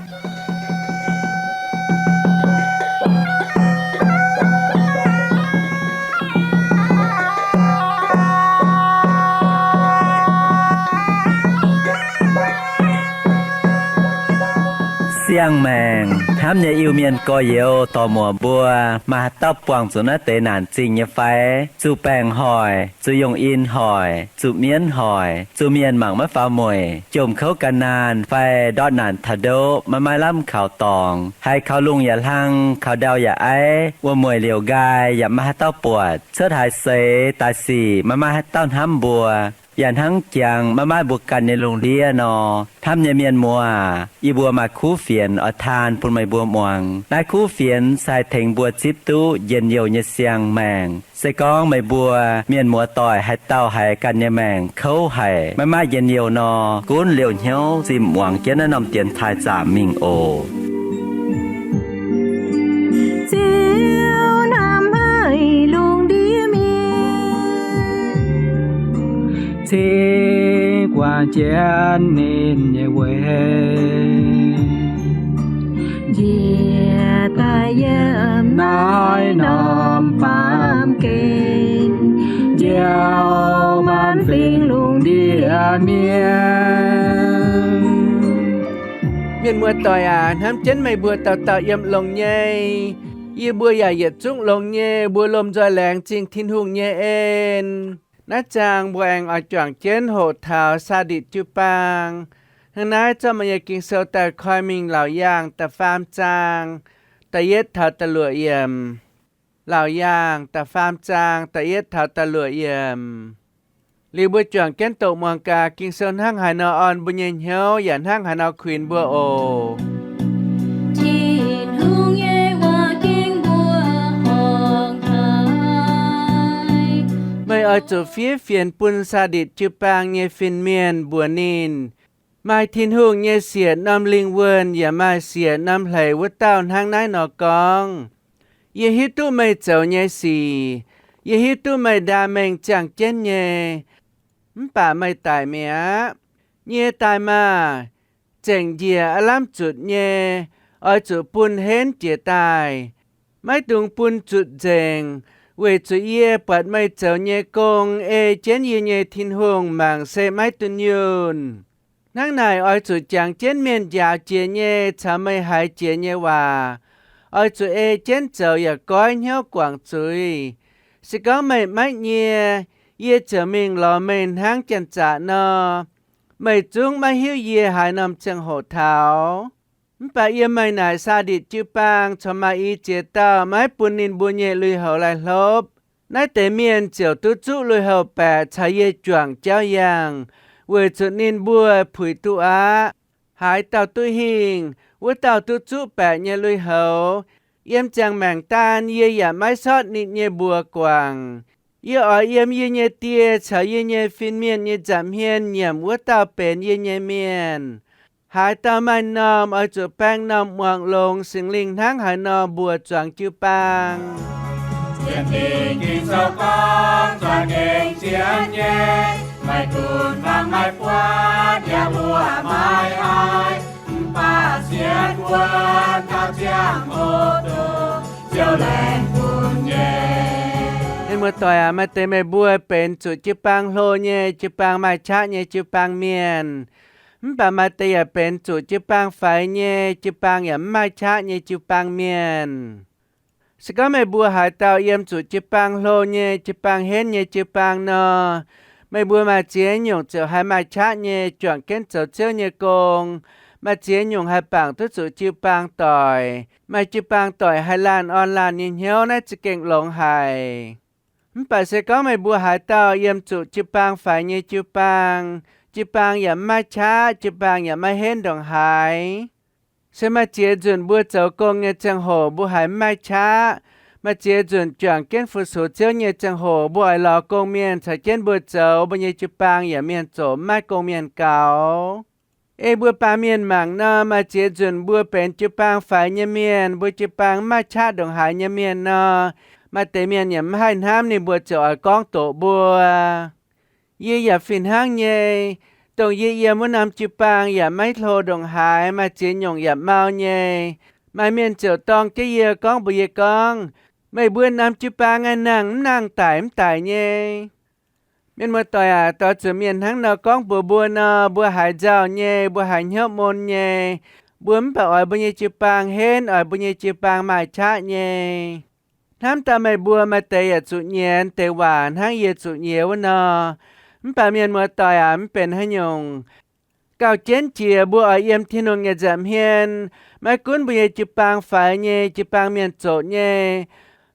Siang-maengc hnamv nyei Iu-Mienh gorx-youz dorc-muoc mbuo, maaih haaix dauh buangh zuqc naaiv deix naanc zingh nyei fai? Zuqc baengc hoic, zuqc yungh in hoic, zuqc mienv hoic, zuqc mienh mangc maiv faaux mueic, jomc kouv gan naanh fai ndortv naanc taux ndoqv, maiv maaih lamh kaux dorngx, haiz kaux lungh yaac hlang, kaux ndau yaac aiv, wuom-mueic liouc nqaai yaac maiv maaih haaix dauh buatc, cuotv haaix seix daaih sic maiv maaih haaix dauh hnamv mbuo, yaac hnangv jangx maiv maaih mbuo ganh nyei lungh ndiev nor. Hnamv nyei mienh muoz, yie mbuo maaih kuv fienx oix taan bun meih mbuo muangx. Naaiv kuv fienx se haih tengx mbuo zipv duqv njien-youh nyei siang-maengc. Se gorngv meih mbuo mienh muoz-doic haaix dauh haiz ganh nyei maengc kouv haic, maiv maaih njien-youh nor, gunv liouh hnyouv zimh muangx jienv naaiv norm dienx taaih zaamc mingh oc. Ziouv hnamv haic lungh ndiev mienh, cingx guangc jienv ninh nyei weic, njiec daaih yiem naaiv norm baamh gen, njoux maanc fingx lungh ndiev mienh. Mienh muoz-doic aac, hnamv jienv meih mbuo dauh dauh yiem longx nyei. Yie mbuo yaac yietc zungv longx nyei, mbuo lomh nzoih laengz zingh Tin-Hungh nyei en. Naaiv zaang mbuo aengx oix juangc jienv hoqc taux Saa^nditc jiu-baang. Hnangv naaiv zorqv meih nyei Ging-Sou daaih koi mingh Laauc Yaangh da'faam zaang, da'yietv taux da'luoqc yiemc. Laauc Yaangh da'faam zaang da'yietv taux da'luoqc yiemc. Liuz mbuo juangc jienv doqc muangx gaax Ging-Sou hnangv haaix nor orn mbuo nyei hnyouv yaac hnangv haaix nor kuinx mbuo oc. Tin-Hungh nyei waac gengh mbuo horngc haic. Meih oix zuqc fiev fienx bun Saa^nditc jiu-baang nyei fin-mienh mbuox ninh, maaih Tin-Hungh nyei siec norm lingh wuonh yaac maaih siec norm hleix wuov dauh hnangv naaiv nor gorngv, Yie hiuv duqv meih zoux nyei sic. Yie hiuv duqv meih ndaam mengh ziangh jienv nyei, mv baac meih daic mi'aqv. Nyie daaih maah! Zengc njiec aav lamh zutc nyei, oix zuqc bun henv jiez daaih. Maiv dungx bun zutc nzengc, weic zuqc yie buatc meih zoux nyei gong ei jienv yie nyei Tin-Hungh mangc se maiv dunh yunh. Hnangv naaic oix zuqc jangx jienv mienh njaaux jiex nyei caux meih haiz jiex nyei waac. Oix zuqc ei jienv zoux yaac goiv hnyouv guangc zuiz. Se gorngv meih maiv nyie, yie ziouc mingh lorz meih hnangv janx-zaqc nor. Meih zungv maiv hiuv yie haaix norm ziangh hoc taux. Mv baac yiem meih naaic Saa^nditc jiu-baang corc maaih i ziex dauh maiv bun ninh mbuo nyei lui-houx laih hlopv. Naaiv deix mienh ziouc duqv zuqv lui-houx baeqc caux yie juangc jauv yangh, weic zuqc ninh mbuo puix duqv aqv. Haaix dauh duqv hingh, wuov dauh duqv zuqv baeqc nyei lui-houx. Yiem ziangh maengc daan yie yaac maiv sortv ninh nyei mbuox guangc. Yie oix yiem yie nyei Die caux yie nyei fin-mienh nyei nza'hmien nyiemc wuov dauh benx yie nyei mienh. Haaix dauh maaih m'normh oix zuqc baeng m'normh muangx longx Singx Lingh hnangv haaix nor mbuox zuangx jiu-baang. Sienx Lingh Ging-Sou gorngv, Zueiz gengh sienx nyei, maiv gunv fangx maiv buatc, yaac mbuoqc maiv haih, mv baac sienx wuonv taux ziangh hoc dongh Ziouv laengz bun nyei. Mienh muoz-doic aac, maaih deix meih mbuo benx zuqc jiu-baang hlo nyei, jiu-baang maaih qaqv nyei jiu-baang mienh. Mv baac maaih deix yaac benx zuqc jiu-baang faix nyei, jiu-baang yaac mv maaih qaqv nyei jiu-baang mienh. Se gorngv meih mbuo haaix dauh yiem zuqc jiu-baang hlo nyei, jiu-baang henv nyei jiu-baang nor, meih mbuo maaih ziex nyungc ziouc haih maaih qaqv nyei juangc jienv zoux Ziouv nyei gong. Maaih ziex nyungc haih bangc duqv zuqc jiu-baang doic. Maaih jiu-baang doic haih laanh orn laanh nyei hnyouv, naaiv za'gengh longx haic. Mv baac se gorngv meih mbuo haaix dauh yiem zuqc jiu-baang faix nyei jiu-baang, jiu-baang yaac mv maaih qaqv, jiu-baang yaac maiv henv ndongc haaix, se maaih ziex nzunc mbuo zoux gong nyei ziangh hoc mbuo haiz mv maaih qaqv. Maaih ziex nzunc juangc jienv fu-sux Ziouv nyei ziangh hoc mbuo oix lorz gong-mienh caux jienv mbuo zoux, mbuo nyei jiu-baang yaac mienh zoqc mv maaih gong-mienh gaux. Ei mbuo baamh mienh mangc nor, maaih ziex nzunc mbuo benx jiu-baang faix nyei mienh, mbuo jiu-baang mv maaih qaqv ndongc haaix nyei mienh nor, maaih deix mienh yaac mv haih hnamv ninh mbuo ziouc oix gorngv doqc mbuo. Yie yaac fih hnangv nyei, Dongh yie yiem wuov norm jiu-baang yaac maiv hlo ndongc haaix, maaih ziex nyungc yaac mau nyei. Maaih mienh ziouc dorng jienv yie gorngv mbuox yie gorngv, meih mbuo norm jiu-baang aengx nangh mv nangh, daic mv daic nyei. Mienh muoz-doic aac, doix zuqc mienh hnangv nor gorngv mbuox mbuo nor, mbuo haiz nzauh nyei, mbuo haiz hnyouv mun nyei. Mbuo mv baac oix mbuo nyei jiu-baang henv, oix mbuo nyei jiu-baang maaih qaqv nyei. Hnamv daaih meih mbuo maaih deix yaac zuqc nyienz deix waac hnangv yie zuqc nyienz wuov nor. Mv baac mienh muoz-doic aac, mv benx haaix nyungc, gauh jienv jiex mbuo oix yiem Tin-Hungh nyei nza'hmien, maiv gunv mbuo nyei jiu-baang faix nyei, jiu-baang mienh zoqc nyei,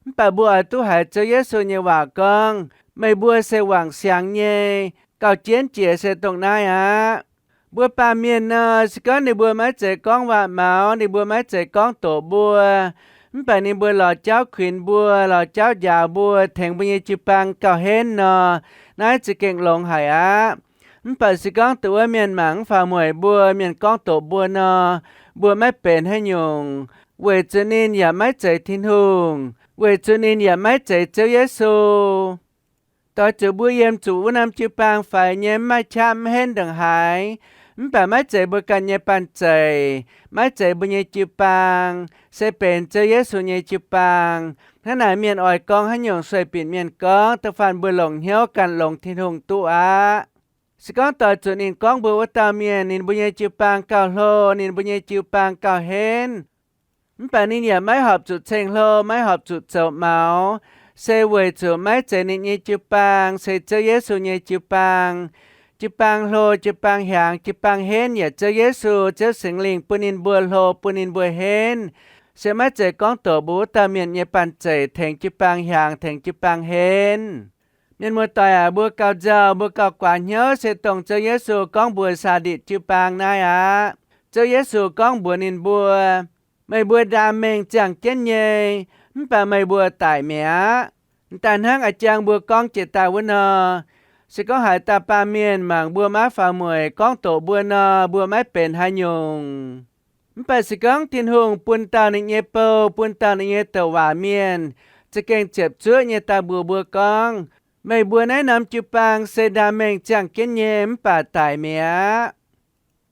mv baac mbuo oix duqv haiz Ziouv Yesu nyei waac gorngv, meih mbuo se wangc siangx nyei. Gauh jienv jiex se dongh naaiv aqv. Mbuo baamh mienh nor, se gorngv ninh mbuo maiv zeiz gorngv waac-maux, ninh mbuo maiv zeiz gorngv doqc mbuo, mv baac ninh mbuo lorz jauv kuinx mbuo, lorz jauv njaaux mbuo, tengx mbuo nyei jiu-baang gauh henv nor, naaiv za'gengh longx haic aqv. Mv baac se gorngv dongh wuov mienh mangc mv faaux mueic mbuo, mienh gorngv doqc mbuo nor, mbuo maiv benx haaix nyungc, weic zuqc ninh yaac maiv zeiz Tin-Hungh, weic zuqc ninh yaac maiv zeiz Ziouv Yesu. Doix zuqc mbuo yiem zuqc wuov norm jiu-baang faix nyei, mv maaih qaqv mv henv ndongc haaix, mv baac maiv zeiz mbuo ganh nyei banh zeic, maiv zeiz mbuo nyei jiu-baang, se benx Ziouv Yesu nyei jiu-baang. Hnangv naaic mienh oix gorngv haaix nyungc sueih binc mienh gorngv, da'faanh mbuo longc hnyouv ganh longx Tin-Hungh duqv aqv. Se gorngv doix zuqc ninh gorngv mbuox wuov dauh mienh ninh mbuo nyei jiu-baang gauh hlo, ninh mbuo nyei jiu-baang gauh henv, mv baac ninh yaac maiv horpc zuqc ceng-hlo, maiv horpc zuqc zoux maux, se weic zuqc maiv zeiz ninh nyei jiu-baang, se Ziouv Yesu nyei jiu-baang. Jiu-baang hlo, jiu-baang hiaangx, jiu-baang henv yaac Ziouv Yesu, Ziouv Singx Lingh bun ninh mbuo hlo, bun ninh mbuo henv. Se maiv zeiz gorngv doqc mbuo wuov dauh mienh nyei banh zeic tengx jiu-baang hiaangx, tengx jiu-baang henv. Mienh muoz-doic aac, mbuo gauh nzauh, mbuo gauh guaax hnyouv se dongh Ziouv Yesu gorngv mbuox Saaditc jiu-baang naaiv aqv. Ziouv Yesu gorngv mbuox ninh mbuo, meih mbuo ndaam mengh ziangh jienv nyei, mv baac meih mbuo daic mi'aqv. M'daaih hnangv a'jang mbuo gorngv jiex daaih wuov nor, se gorngv haaix dauh baamh mienh mangc mbuo maiv faaux mueic gorngv doqc mbuo nor, mbuo maiv benx haaix nyungc. Mv baac se gorngv Tin-Hungh bun dauh ninh nyei bou, bun dauh ninh nyei douc waac mienh, za'gengh ziepc zuoqv nyei daaih mbuox mbuo gorngv, meih mbuo naaiv norm jiu-baang se ndaam mengh ziangh jienv nyei, mv baac daic mi'aqv.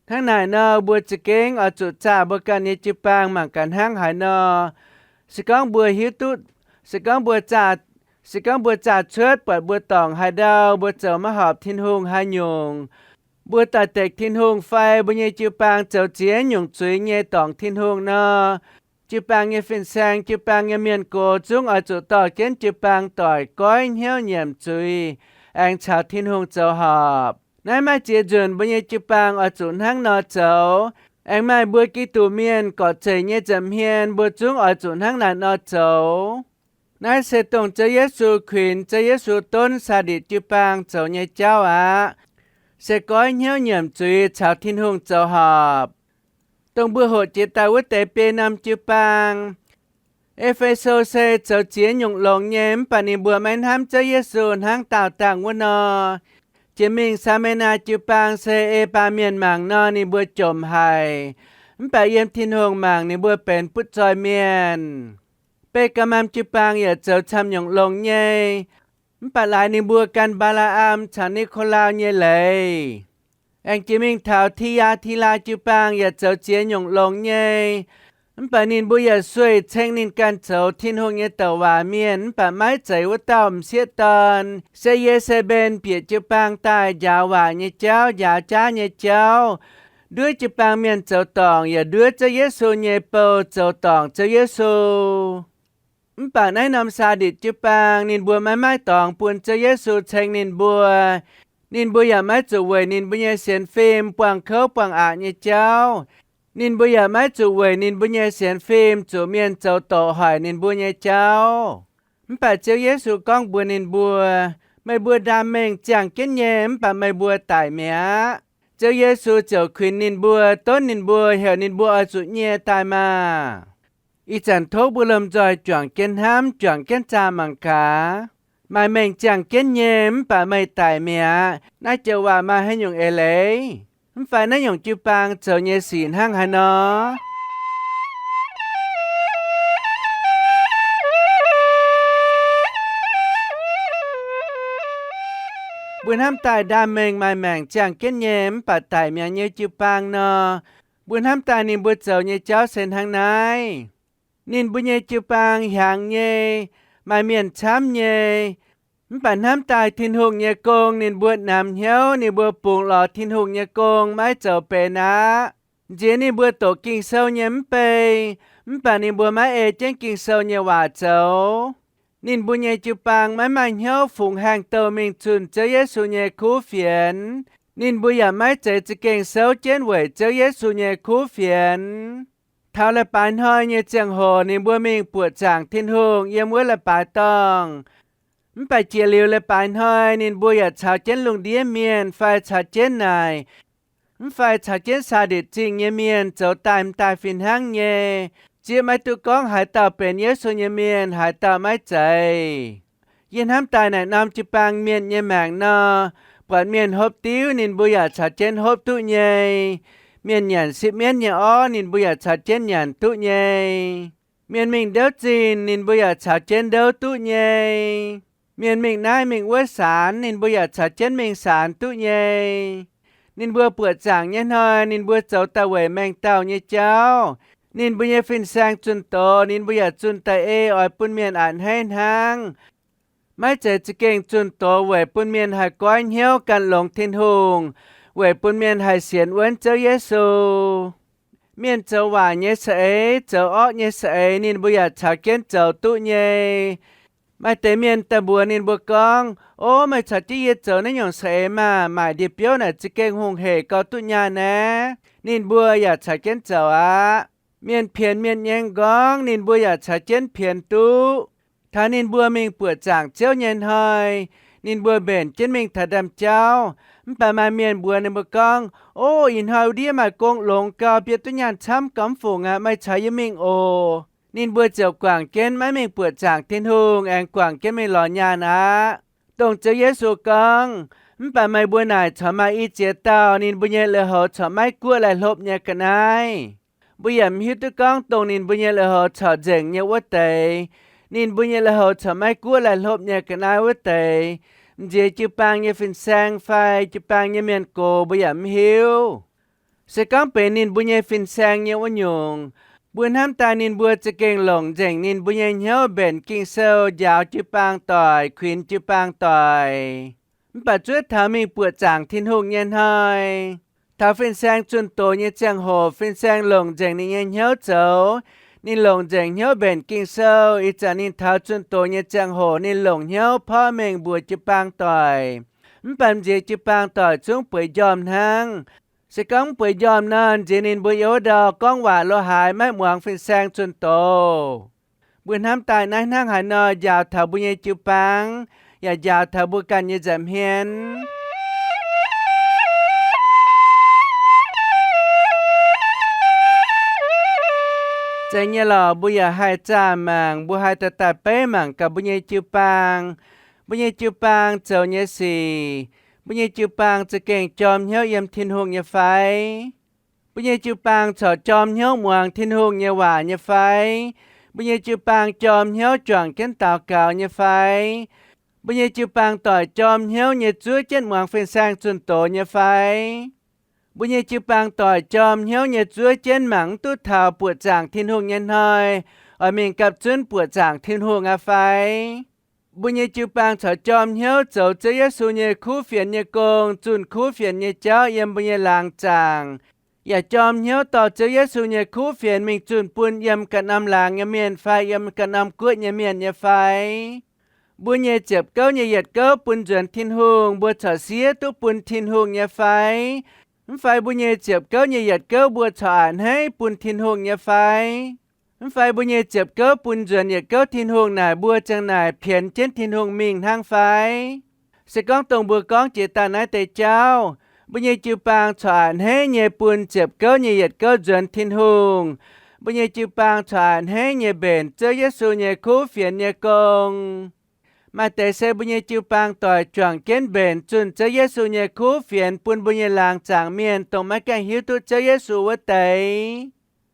Hnangv naaic nor, mbuo za'gengh oix zuqc zaah mbuo ganh nyei jiu-baang mangc gaax hnangv haaix nor. Se gorngv mbuo hiuv duqv, se gorngv mbuo zaah, se gorngv mbuo zaah cuotv buatc mbuo dorngc haaix ndau, mbuo zoux maiv horpc Tin-Hungh haaix nyungc, mbuo doix-dekc Tin-Hungh fai mbuo nyei jiu-baang zoux ziex nyungc zuiz nyei dorngc Tin-Hungh nor, jiu-baang nyei fin-saeng, jiu-baang nyei mienh gox zungv oix zuqc dorh jienv jiu-baang doic goiv hnyouv nyiemc zuiz, aengx caux Tin-Hungh zoux horpc. Naaiv maaih ziex nzunc mbuo nyei jiu-baang oix zuqc hnangv nor zoux. Aengx maaih mbuo Giduc mienh gorqv-zeic nyei nza'hmien mbuo zungv oix zuqc hnangv naaic nor zoux. Naaiv se dongh Ziouv Yesu kuinx, Ziouv Yesu donv Saaditc jiu-baang zoux nyei jauv aqv. Se goiv hnyouv nyiemc zuiz caux Tin-Hungh zoux horpc. Dongh mbuo hoqc jiex daaih wuov deix biei norm jiu-baang, E^fe^so se zoux ziex nyungc longx nyei, mv baac ninh mbuo maiv hnamv Ziouv Yesu hnangv daauh dangh wuov nor. Jiex mingh Saa^me^naa jiu-baang se ei baamh mienh mangc nor, ninh mbuo jomc haic. Mv baac yiem Tin-Hungh mangc ninh mbuo benx butv-zoih mienh. Beiv^gaa^mam jiu-baang yaac zoux camv nyungc longx nyei, mv baac laaix ninh mbuo gan Mbaa^laa^am caux Ni^ko^lau nyei leiz. Aengx jiex mingh taux Ti^yaa^ti^laa jiu-baang yaac zoux ziex nyungc longx nyei, mv baac ninh mbuo yaac sueih ceng ninh ganh zoux Tin-Hungh nyei douc waac mienh, mv baac maiv zeiz wuov dauh m'sieqv dorn, se Ye^se^mben bieqc jiu-baang daaih njaaux waac nyei jauv, njaaux jaav nyei jauv, nduov jiu-baang mienh zoux dorngc, yaac nduov Ziouv Yesu nyei bou zoux dorngc Ziouv Yesu. Mv baac naaiv norm Saaditc jiu-baang ninh mbuo maiv maaih dorngx bun Ziouv Yesu ceng ninh mbuo. Ninh mbuo yaac maiv zuqc weic ninh mbuo nyei sienx fim buangh kouv buangh aqc nyei jauv. Ninh mbuo yaac maiv zuqc weic ninh mbuo nyei sienx fim zuqc mienh zoux doqc hoic ninh mbuo nyei jauv. Mv baac Ziouv Yesu gorngv mbuox ninh mbuo, meih mbuo ndaam mengh ziangh jienv nyei, mv baac meih mbuo daic mi'aqv. Ziouv Yesu ziouc kuinx ninh mbuo, donv ninh mbuo, heuc ninh mbuo oix zuqc nyie daaih maah! Ih zanc tov mbuo lomh nzoih juangc jienv hnamv, juangc jienv zaah mangc gaax. Maaih mengh ziangh jienv nyei, mv baac meih daic mi'aqv. Naaiv joux waac maaih haaix nyungc eix leiz? Mv fai naaiv nyungc jiu-baang zoux nyei sic hnangv haaix nor? Mbuo hnamv daaih ndaamv-mengh maaih maengc ziangh jienv nyei mv baac daic mi'aqv nyei jiu-baang nor, mbuo hnamv daaih ninh mbuo zoux nyei jauv se hnangv naaiv. Ninh mbuo nyei jiu-baang hiaangx nyei, maaih mienh camv nyei, mv baac hnamv daaih Tin-Hungh nyei gong ninh mbuo namx hnyouv, ninh mbuo bungx lorz Tin-Hungh nyei gong maiv zoux benx aqv. Nziex ninh mbuo doqc Ging-Sou nyei mv bei, mv baac ninh mbuo maiv ei jienv Ging-Sou nyei waac zoux. Ninh mbuo nyei jiu-baang maiv maaih hnyouv fungx haengh douh mingh zunh Ziouv Yesu nyei kuv fienx. Ninh mbuo yaac maiv zeiz za'gengh souv jienv weic Ziouv Yesu nyei kuv fienx. Taux leiz-baaix hnoi nyei ziangh hoc ninh mbuo mingh buoqc zaangc Tin-Hungh yiem wuov leiz-baaix dorngh. Mv baac jiex liuz leiz-baaix hnoi ninh mbuo yaac caux jienv lungh ndiev mienh fai caux jienv naaic, mv fai caux jienv Saa^nditc Zingh nyei mienh zoux daaih m'daaih fih hnangv nyei, zieqv maiv duqv gorngv haaix dauh benx Yesu nyei mienh, haaix dauh maiv zeiz. Yie hnamv daaih naaic norm jiu-baang mienh nyei maengc nor, buatc mienh hopv diuv ninh mbuo yaac caux jienv hopv duqv nyei. Mienh nyanc sipv mienv nyei orv ninh mbuo yaac caux jienv nyanc duqv nyei. Mienh mingh ndouv zinh ninh mbuo yaac caux jienv ndouv duqv nyei. Mienh mingh naaiv mingh wuov saanx ninh mbuo yaac caux jienv mingh saanx duqv nyei. Ninh mbuo buoqc zaangc nyei hnoi ninh mbuo zoux daaih weic mengh dauh nyei jauv. Ninh mbuo nyei fin-saeng zunh doz ninh mbuo yaac zunh daaih ei oix bun mienh a'hneiv hnangv. Maiv zeiz za'gengh zunh doz weic bun mienh haih goiv hnyouv gan longx Tin-Hungh, weic bun mienh haih sienx wuonv Ziouv Yesu. Mienh zoux waaic nyei saeng-eix, zoux orqv nyei saeng-eix ninh mbuo yaac caux jienv zoux duqv nyei. Maaih deix mienh daaih mbuox ninh mbuo gorngv, Ov, meih caux jienv yie zoux naaiv nyungc saeng-eix maah! Maaic ndie-biouv naaic za'gengh hungh hec, gauh duqv nyaanh naaiv. Ninh mbuo yaac caux jienv zoux aqv. Mienh pienx mienh nyei m'nqorngv ninh mbuo yaac caux jienv pienx duqv. Taux ninh mbuo mingh buoqc zaangc Ziouv nyei hnoi, ninh mbuo mbenc jienv mingh taux ndaamv-jauv. Mv baac maaih mienh mbuox ninh mbuo gorngv, Ov, ih hnoi wuov ndiev maaih gong longx gau, bieqc duqv nyaanh camv gau, mv fungc aqv. Meih caux yie mingh oc. Ninh mbuo ziouc guangc jienv maiv mingh buoqc zaangc Tin-Hungh, aengx guangc jienv mingh lorz nyaanh aqv. Dongh Ziouv Yesu gorngv, Mv baac meih mbuo naaic corc maaih i ziex dauh ninh mbuo nyei lui-houx corc maiv guoqv laih hlopv nyei ga'naaiv. Mbuo yaac mv hiuv duqv gorngv dongh ninh mbuo nyei lui-houx corc nzengc nyei wuov deix, ninh mbuo nyei lui-houx corc maiv guoqv laih hlopv nyei ga'naaiv wuov deix, m'nziex jiu-baang nyei fin-saeng fai jiu-baang nyei mienh gox mbuo yaac mv hiuv. Se gorngv benx ninh mbuo nyei fin-saeng nyei wuov nyungc, mbuo hnamv daaih ninh mbuo za'gengh longc nzengc ninh mbuo nyei hnyouv mbenc Ging-Sou, njaaux jiu-baang doic, kuinx jiu-baang doic. Mv baac zuov taux mingh buoqc zaangc Tin-Hungh nyei hnoi, taux fin-saeng zunh doz nyei ziangh hoc, fin-saeng longc nzengc ninh nyei hnyouv zoux. Ninh longc nzengc hnyouv mbenc Ging-Sou. Ih zanc ninh taux zunh doz nyei ziangh hoc ninh longc hnyouv porv mengh mbuox jiu-baang doic. Mv baac m'nziex jiu-baang doic zungv bueix njormh hnangv. Se gorngv mv bueix njormh nor, m'nziex ninh mbuo yiem wuov ndau gorngv waac lo haaix, maiv muangx fin-saeng zunh doz. Mbuo hnamv daaih naaiv hnangv haaix nor njaaux taux mbuo nyei jiu-baang, yaac njaaux taux mbuo ganh nyei nza'hmien. Zeiz nyei lorqc, mbuo yaac haih zaah mangc, mbuo haih daaih daaih beiv mangc gaax mbuo nyei jiu-baang. Mbuo nyei jiu-baang zoux nyei sic, mbuo nyei jiu-baang za'gengh jorm hnyouv yiem Tin-Hungh nyei fai? Mbuo nyei jiu-baang corc jorm hnyouv muangx Tin-Hungh nyei waac nyei fai? Mbuo nyei jiu-baang jorm hnyouv juangc jienv daux gaux nyei fai? Mbuo nyei jiu-baang doic jorm hnyouv nyei zuov jienv muangx fin-saeng zunh doz nyei fai? Mbuo nyei jiu-baang doic jorm hnyouv nyei zuov jienv mangc mv duqv taux buoqc zaangc Tin-Hungh nyei hnoi, oix mingh gapv zunv buoqc zaangc Tin-Hungh aqv fai? Mbuo nyei jiu-baang corc jorm hnyouv zoux Ziouv Yesu nyei kuv fienx nyei gong, zunh kuv fienx nyei jauv yiem mbuo nyei laangz zaangc, yaac jorm hnyouv dorh Ziouv Yesu nyei kuv fienx mingh zunh bun yiem ganh norm laangz nyei mienh fai yiem ganh norm guoqv nyei mienh nyei fai? Mbuo nyei ziepc gouv nyei yietc gouv bun nzuonx Tin-Hungh, mbuo corc siev duqv bun Tin-Hungh nyei fai? Mv fai mbuo nyei ziepc gouv nyei yietc gouv mbuo corc a'hneiv bun Tin-Hungh nyei fai? Mv fai mbuo nyei ziepc gouv bun nzuonx yietc gouv Tin-Hungh naaic, mbuo ziang naaic pienx jienv Tin-Hungh mingh hnangv fai? Se gorngv dongh mbuo gorngv jiex daaih naaiv deix jauv, mbuo nyei jiu-baang corc a'hneiv nyei bun ziepc gouv nyei yietc gouv nzuonx Tin-Hungh. Mbuo nyei jiu-baang corc a'hneiv nyei mbenc Ziouv Yesu nyei kuv fienx nyei gong. Maaih deix se mbuo nyei jiu-baang doic juangc jienv mbenc zunh Ziouv Yesu nyei kuv fienx bun mbuo nyei laangz zaangc mienh dongh maiv gaengh hiuv duqv Ziouv Yesu wuov deix.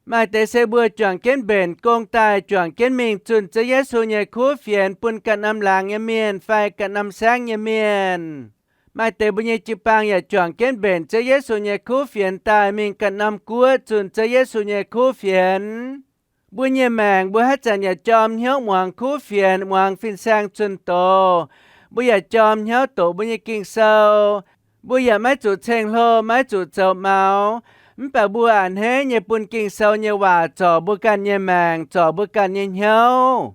Maaih deix se mbuo juangc jienv mbenc gong daaih juangc jienv mingh zunh Ziouv Yesu nyei kuv fienx bun ganh norm laangz nyei mienh fai ganh norm saengv nyei mienh. Maaih deix mbuo nyei jiu-baang yaac juangc jienv mbenc Ziouv Yesu nyei kuv fienx daaih mingh ganh norm guoqv zunh Ziouv Yesu nyei kuv fienx. Mbuo nyei maengc mbuo haaix zanc yaac jorm hnyouv muangx kuv fienx, muangx fin-saeng zunh doz. Mbuo yaac jorm hnyouv doqc mbuo nyei Ging-Sou. Mbuo yaac maiv zuqc ceng-hlo, maiv zuqc zoux maux. Mv baac mbuo a'hneiv nyei bun Ging-Sou nyei waac zorc mbuo ganh nyei maengc, zorc mbuo ganh nyei hnyouv.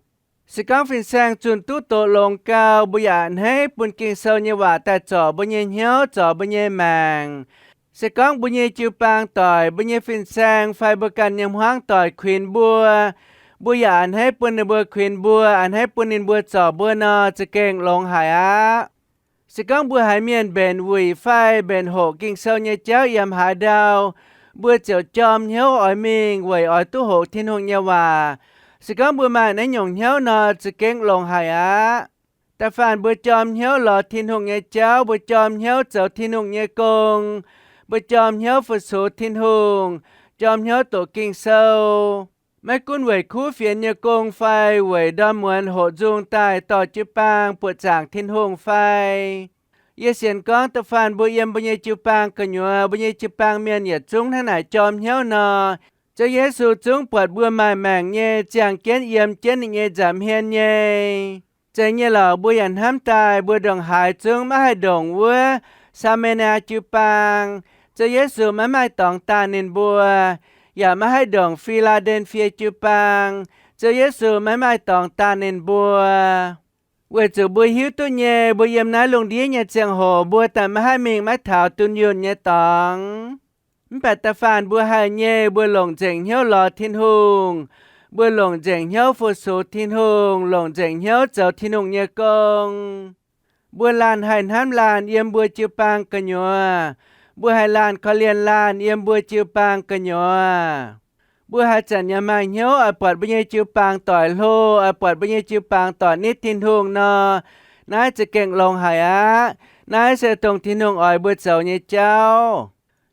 Se gorngv fin-saeng zunh duqv doqc longx gau, mbuo yaac a'hneiv bun Ging-Sou nyei waac daaih zorc mbuo nyei hnyouv, zorc mbuo nyei maengc. Se gorngv mbuo nyei jiu-baang doic, mbuo nyei fin-saeng fai mbuo ganh nyei hmuangv doic kuinx mbuo, mbuo yaac a'hneiv bun ninh mbuo kuinx mbuo, a'hneiv bun ninh mbuo zorc mbuo nor, za'gengh longx haic aqv. Se gorngv mbuo haiz mienh mbenc wuic fai mbenc hoqc Ging-Sou nyei jauv yiem haaix ndau, mbuo ziouc jorm hnyouv oix mingh weic oix duqv hoqc Tin-Hungh nyei waac. Se gorngv mbuo maaih naaiv nyungc hnyouv nor, za'gengh longx haic aqv. Da'faanh mbuo jorm hnyouv lorz Tin-Hungh nyei jauv, mbuo jorm hnyouv zoux Tin-Hungh nyei gong, mbuo jorm hnyouv fu-sux Tin-Hungh, jorm hnyouv doqc Ging-Sou, maiv gunv weic kuv fienx nyei gong fai weic ndorm muonz hoqc nzung daaih dorh jiu-baang buoqc zaangc Tin-Hungh fai. Yie sienx gorngv da'faanh mbuo yiem mbuo nyei jiu-baang gu'nyuoz, mbuo nyei jiu-baang mienh yietc zungv hnangv naaic jorm hnyouv nor, Ziouv Yesu zungv buatc mbuo maaih maengc nyei, ziangh jienv yiem jienv ninh nyei nza'hmien nyei. Zeiz nyei lorqc, mbuo yaac hnamv daaih mbuo ndongc haaix zungv maiv haih ndongc wuov Saa^me^nia jiu-baang, Ziouv Yesu maiv maaih dorngx daanh ninh mbuo, yaac maiv haih ndongc Fi^laa^nden^fie jiu-baang, Ziouv Yesu maiv maaih dorngx daanh ninh mbuo. Weic zuqc mbuo hiuv duqv nyei, mbuo yiem naaiv lungh ndiev nyei ziangh hoc mbuo daaih maiv haih mingh maiv taux dunh yunh nyei dorngx. Mv baac da'faanh mbuo haih nyei, mbuo longc nzengc hnyouv lorz Tin-Hungh, mbuo longc nzengc hnyouv fu-sux Tin-Hungh, longc nzengc hnyouv zoux Tin-Hungh nyei gong. Mbuo laanh haih hnamv laanh yiem mbuo jiu-baang gu'nyuoz, mbuo haih laanh korv-lienh laanh yiem mbuo jiu-baang gu'nyuoz. Mbuo haaix zanc yaac maaih hnyouv oix buatc mbuo nyei jiu-baang doic hlo, oix buatc mbuo nyei jiu-baang doic nitv Tin-Hungh nor, naaiv za'gengh longx haic aqv. Naaiv se dongh Tin-Hungh oix mbuo zoux nyei jauv.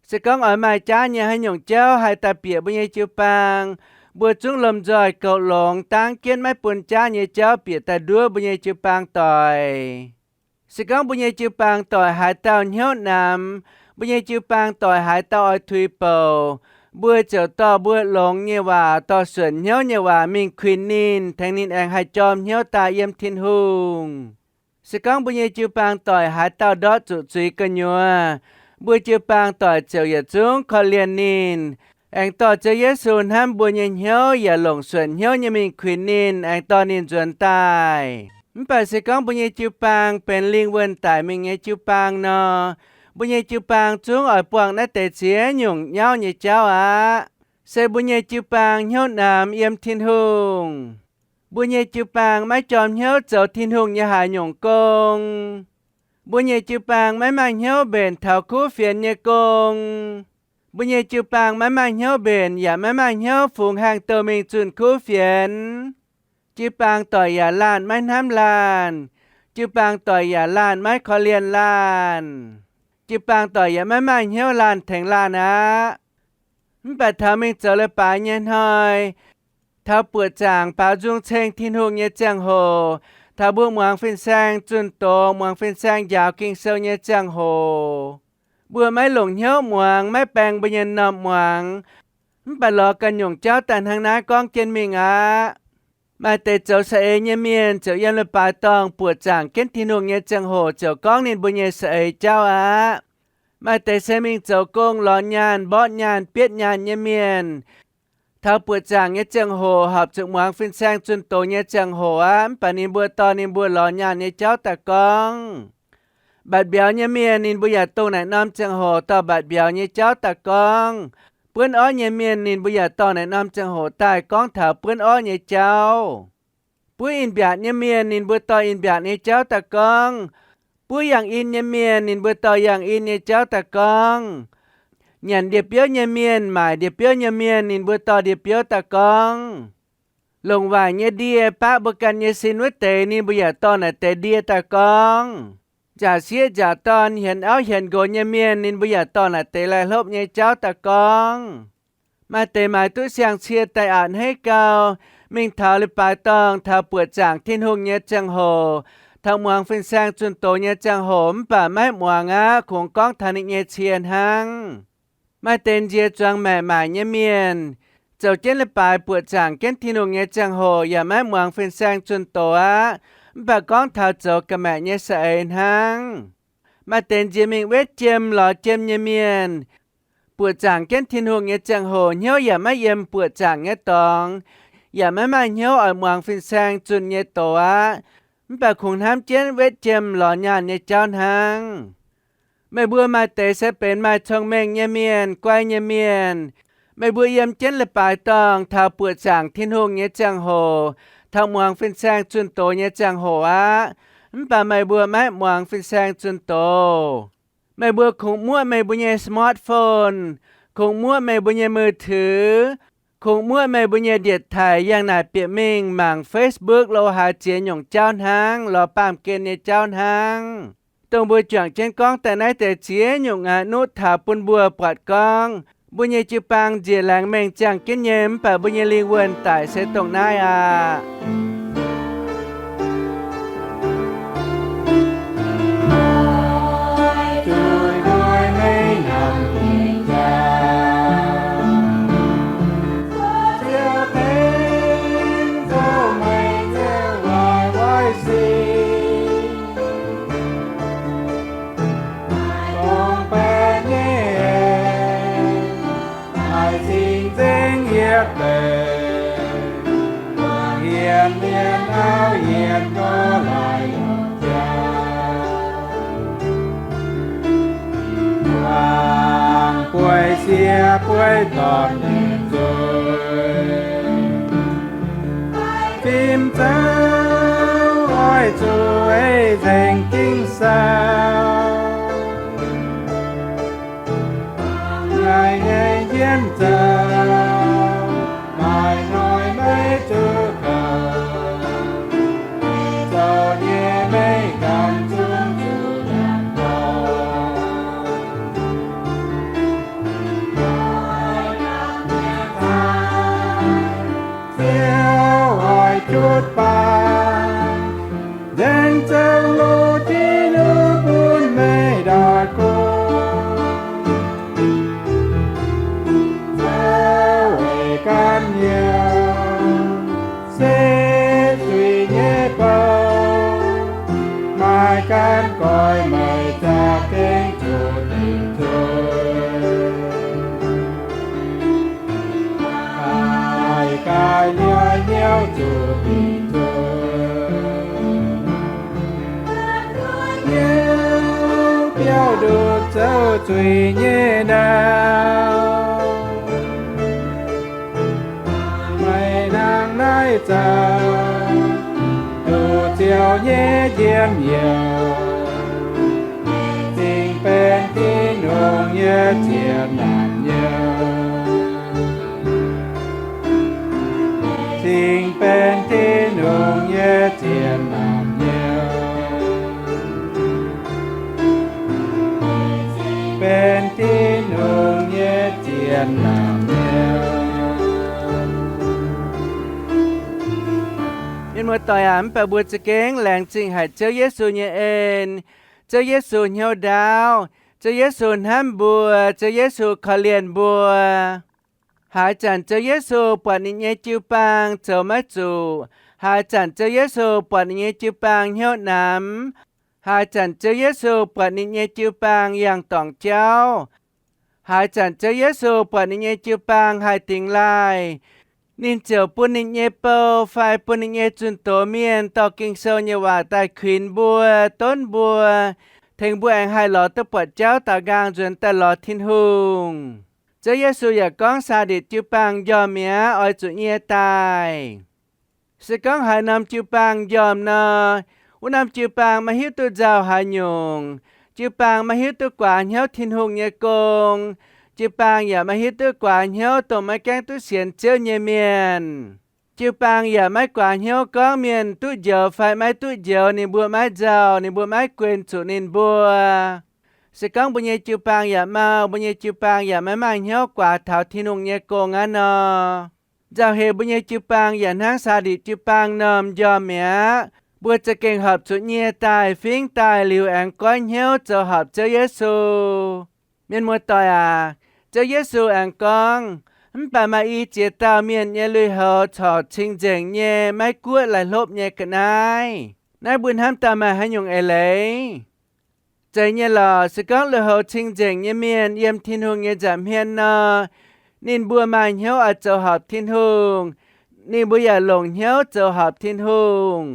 Se gorngv oix maaih jaav nyei haaix nyungc jauv haih daaih bieqc mbuo nyei jiu-baang, mbuo zungv lomh nzoih goux longx, dangv jienv maiv bun jaav nyei jauv bieqc daaih nduov mbuo nyei jiu-baang doic. Se gorngv mbuo nyei jiu-baang doic haaix dauh hnyouv namx, mbuo nyei jiu-baang doic haaix dauh oix tuix bouc, mbuo ziouc dorh mbuo longx nyei waac, dorh suonc hnyouv nyei waac mingh kuinx ninh, tengx ninh aengx haih jorm hnyouv daaih yiem Tin-Hungh. Se gorngv mbuo nyei jiu-baang doic haaix dauh ndortv zuqc zuiz gu'nyuoz, mbuo jiu-baang doic ziouc yietc zungv korv-lienh ninh, aengx dorh Ziouv Yesu hnamv mbuo nyei hnyouv yaac longc suonc hnyouv nyei mingh kuinx ninh, aengx dorh ninh nzuonx daaih. Mv baac se gorngv mbuo nyei jiu-baang benx lingh wuonh daic mingh nyei jiu-baang nor, mbuo nyei jiu-baang zungv oix buangh naaiv deix ziex nyungc nyauv nyei jauv aqv. Se mbuo nyei jiu-baang hnyouv namx yiem Tin-Hungh. Mbuo nyei jiu-baang maiv jorm hnyouv zoux Tin-Hungh nyei haaix nyungc gong. Mbuo nyei jiu-baang maiv maaih hnyouv mbenc taux kuv fienx nyei gong. Mbuo nyei jiu-baang maiv maaih hnyouv mbenc yaac maiv maaih hnyouv fungx haangh douh mingh zunh kuv fienx. Jiu-baang doic yaac laanh maiv hnamv laanh. Jiu-baang doic yaac laanh maiv korv-lienh laanh. Jiu-baang doic yaac maiv maaih hnyouv laanh tengx laanh aqv. Mv baac taux mingh zoux leiz-baaix nyei hnoi, taux buoqc zaangc baaux nzung ceng Tin-Hungh nyei ziangh hoc, taux mbuo muangx fin-saeng zunh doz, muangx fin-saeng njaaux Ging-Sou nyei ziangh hoc, mbuo maiv longc hnyouv muangx, maiv baeng mbuo nyei m'normh muangx. Mv baac lorz ganh nyungc jauv daaih hnangv naaiv gorngv jienv mingh aqv. Maaih deix zoux saeng-eix nyei mienh ziouc yiem leiz-baaix dorngh buoqc zaangc jienv Tin-Hungh nyei ziangh hoc ziouc gorngv ninh mbuo nyei saeng-eix jauv aqv. Maaih deix se mingh zoux gong, lorz nyaanh, mborqv nyaanh, bietv nyaanh nyei mienh, taux buoqc zaangc nyei ziangh hoc horpc zuqc muangx fin-saeng zunh doz nyei ziangh hoc aqv. Mv baac ninh mbuo dorh ninh mbuo lorz nyaanh nyei jauv daaih gorngv. Mbatc mbiauz nyei mienh ninh mbuo yaac dongh naaic norm ziangh hoc dorh mbatc mbiauz nyei jauv daaih gorngv. Buonv orqv nyei mienh ninh mbuo yaac dorh naaic norm ziangh hoc daaih gorngv taux buonv orqv nyei jauv. Buov in-mbiaatc nyei mienh ninh mbuo dorh in-mbiaatc nyei jauv daaih gorngv. Buov yangh in nyei mienh ninh mbuo dorh yangh in nyei jauv daaih gorngv. Nyanc ndie-biouv nyei mienh, maaic ndie-biouv nyei mienh ninh mbuo dorh ndie-biouv daaih gorngv. Longc waaic nyei ndie baqv mbuo ganh nyei sin wuov deix ninh mbuo yaac dorh naaic deix ndie daaih gorngv. Nziaauc sieqv nziaauc dorn, hienx auv hienx nqox nyei mienh ninh mbuo yaac dorh naaic deix laih hlopv nyei jauv daaih gorngv. Maaih deix maaiz duqv siang-cie daaih a'hneiv gau, mingh taux leiz-baaix dorngh, taux buoqc zaangc Tin-Hungh nyei ziangh hoc, taux muangx fin-saeng zunh doz nyei ziangh hoc mv baac maiv muangx aqv, kungx gorngv taux ninh nyei cie hnangv. Maaih deix nzie zuangx maeqc maaic nyei mienh, zoux jienv leiz-baaix buoqc zaangc jienv Tin-Hungh nyei ziangh hoc yaac maiv muangx fin-saeng zunh doz aqv, mv baac gorngv taux zoux ga'maeqc nyei saeng-eix hnangv. Maaih deix nzie mingh wetv jiem lorz jiem nyei mienh, buoqc zaangc jienv Tin-Hungh nyei ziangh hoc hnyouv yaac maiv yiem buoqc zaangc nyei dorngx, yaac maiv maaih hnyouv oix muangx fin-saeng zunh nyei doz aqv, mv baac kungx hnamv jienv wetv jiem lorz nyaanh nyei jauv hnangv. Meih mbuo maaih deix se benx maaih cong-mengh nyei mienh, guai nyei mienh. Meih mbuo yiem jienv leiz-baaix dorngh taux buoqc zaangc Tin-Hungh nyei ziangh hoc, taux muangx fin-saeng zunh doz nyei ziangh hoc aqv, mv baac meih mbuo maiv muangx fin-saeng zunh doz. Meih mbuo kungx muoqv meih mbuo nyei smartphone, kungx muoqv meih mbuo nyei มือถือ, kungx muoqv meih mbuo nyei ndietc taic yangh naaic bieqc mingh mangc Facebook lo haaix ziex nyungc jauv hnangv, lorz baamh gen nyei jauv hnangv. Dongh mbuo juangc jienv gorngv daaih naaiv deix ziex nyungc aqv, nuqv taux bun mbuo buatc gorngv mbuo nyei jiu-baang njiec laengz mengh ziangh jienv nyei, mv baac mbuo nyei lingh wuonh daic se dongh naaiv aqv. Dongh benx nyei, maaih cing-nzengv yietc deix, hienx mienh auv hienx gorx laaix longc jaax, wangc bueix siex bueix dorn nyei nzuih. Fim zouv oix zuqc ei nzengc Ging-Sou. Naaiv nyei jienv zoux, maaih hnoi maiv zuqc gaux. Zoux nyei maiv ganh zungv zuqc nyanc dorngx. Ziouv oix jutv baan, nzengc zoux loz-tin-hungh bun meih ndaauh gorx. Zoux weic ganh hnyouv se zuiz nyei bou, maaih ganh goix meih za'gengh zuqc dingc zuiz. Maaih ganh nyei hnyouv zuqc dingc zuiz. Hnyouv biauv nduqc zoux zuiz nyei ndau. Meih nangh naaiv zoux, nduqc Ziouv nyei njien-youh, cingx benx Tin-Hungh nyei ziex naamh nyouz. Cingx benx Tin-Hungh nyei ziex naamh nyouz. Benx Tin-Hungh nyei ziex naamh nyouz. Mienh muoz-doic aac, mv baac mbuo za'gengh laengz zingh haic Ziouv Yesu nyei en. Ziouv Yesu hnyouv ndaauv. Ziouv Yesu hnamv mbuo. Ziouv Yesu korv-lienh mbuo. Haaix zanc Ziouv Yesu buatc ninh nyei jiu-baang zoux maiv zuqc, haaix zanc Ziouv Yesu buatc ninh nyei jiu-baang hnyouv namx, haaix zanc Ziouv Yesu buatc ninh nyei jiu-baang yangh dorngc jauv, haaix zanc Ziouv Yesu buatc ninh nyei jiu-baang haih dingx laaih, ninh ziouc bun ninh nyei bou fai bun ninh nyei zunh doz mienh dorh Ging-Sou nyei waac daaih kuinx mbuo, donv mbuo, tengx mbuo aengx haih lorz duqv buatc jauv daaux nqaang nzuonx daaih lorz Tin-Hungh. Ziouv Yesu yaac gorngv Saa^nditc jiu-baang njormh mi'aqv, oix zuqc nyie daaih. Se gorngv haaix norm jiu-baang njormh nor, wuov norm jiu-baang maiv hiuv duqv nzauh haaix nyungc. Jiu-baang maiv hiuv duqv guaax hnyouv Tin-Hungh nyei gong. Jiu-baang yaac maiv hiuv duqv guaax hnyouv dongh maiv gaengh duqv sienx Ziouv nyei mienh. Jiu-baang yaac maiv guaax hnyouv gorngv mienh duqv njoux fai maiv duqv njoux, ninh mbuo maiv nzauh, ninh mbuo maiv guen zuqc ninh mbuo. Se gorngv mbuo nyei jiu-baang yaac mau, mbuo nyei jiu-baang yaac maiv maaih hnyouv guaax taux Tin-Hungh nyei gong aqv nor, nzauh heix mbuo nyei jiu-baang yaac hnangv Saa^nditc jiu-baang normh njormh mi'aqv. Mbuo za'gengh horpc zuqc nyie daaih fingx daaih liuz aengx goiv hnyouv zoux horpc Ziouv Yesu. Mienh muoz-doic aac, Ziouv Yesu aengx gorngv, mv baac maaih i ziex dauh mienh nyei lui-houx corc cing-nzengc nyei, maiv guoqv laih hlopv nyei ga'naaiv. Naaiv mbuo hnamv daaih maaih haaix nyungc eix leiz? Zeiz nyei lorqc, se gorngv lui-houx cing-nzengc nyei mienh yiem Tin-Hungh nyei nza'hmien nor, ninh mbuo maaih hnyouv oix zoux horpc Tin-Hungh. Ninh mbuo yaac longc hnyouv zoux horpc Tin-Hungh.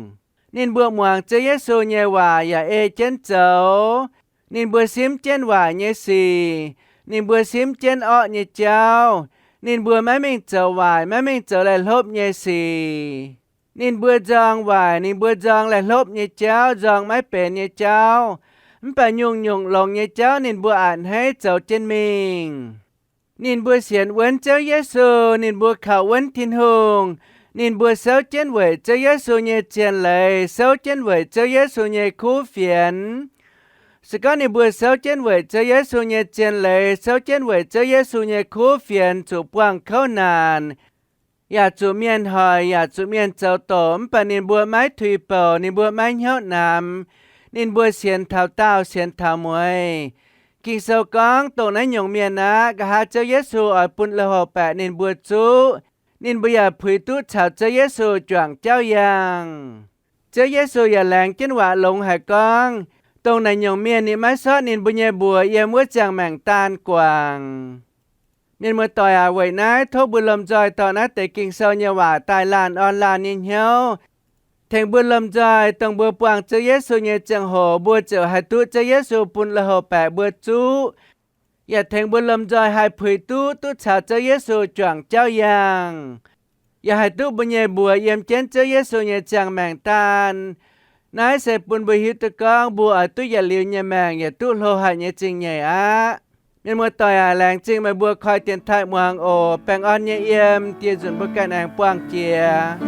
Ninh mbuo muangx Ziouv Yesu nyei waac yaac ei jienv zoux. Ninh mbuo simv jienv waaic nyei sic. Ninh mbuo simv jienv orqv nyei jauv. Ninh mbuo maiv mingh zoux waaic, maiv mingh zoux laih hlopv nyei sic. Ninh mbuo nzorng waaic, ninh mbuo nzorng laih hlopv nyei jauv, nzorng maiv benx nyei jauv. Mv baac nyungc-nyungc longx nyei jauv ninh mbuo a'hneiv zoux jienv mingh. Ninh mbuo sienx wuonv Ziouv Yesu, ninh mbuo kaux wuonv Tin-Hungh. Ninh mbuo souv jienv weic Ziouv Yesu nyei zien leiz, souv jienv weic Ziouv Yesu nyei kuv fienx. Se gorngv ninh mbuo souv jienv weic Ziouv Yesu nyei zien leiz, souv jienv weic Ziouv Yesu nyei kuv fienx zuqc buangh kouv naanc, yaac zuqc mienh hoic, yaac zuqc mienh zoux doqc, mv baac ninh mbuo maiv tuix bouc, ninh mbuo maiv hnyouv namx. Ninh mbuo sienx taux daauh, sienx taux mueiz. Ging-Sou gorngv, dongh naaiv nyungc mienh aqv, nqa'haav Ziouv Yesu oix bun lui-houx baeqc ninh mbuo zuqv. Ninh mbuo yaac puix duqv caux Ziouv Yesu juangc jauv yaangh. Ziouv Yesu yaac laengz jienv waac longx haic gorngv, dongh naaiv nyungc mienh ninh maiv sortv ninh mbuo nyei mbuox yiem wuov ziangh maengc daan guangc. Mienh muoz-doic aac, weic naaiv tov mbuo lomh nzoih dorh naaiv deix Ging-Sou nyei waac daaih laanh orn laanh nyei hnyouv, tengx mbuo lomh nzoih, dongh mbuo buangh Ziouv Yesu nyei ziangh hoc mbuo ziouc haih duqv Ziouv Yesu bun lui-houx baeqc mbuo zuqv. Yaac tengx mbuo lomh nzoih haih puix duqv, duqv caux Ziouv Yesu juangc jauv yaangh. Yaac haih duqv mbuo nyei mbuox yiem jienv Ziouv Yesu nyei ziangh maengc daan. Naaiv se bun mbuo hiuv duqv gorngv mbuo oix duqv yietc liuz nyei maengc yaac duqv hlo haic nyei zingh nyeic aqv. Mienh muoz-doic aac, laengz zingh meih mbuo koi dienx taaih muangx oc. Baengh orn nyei yiem, dieh nzunc mbuo ganh aengx buangh jiex.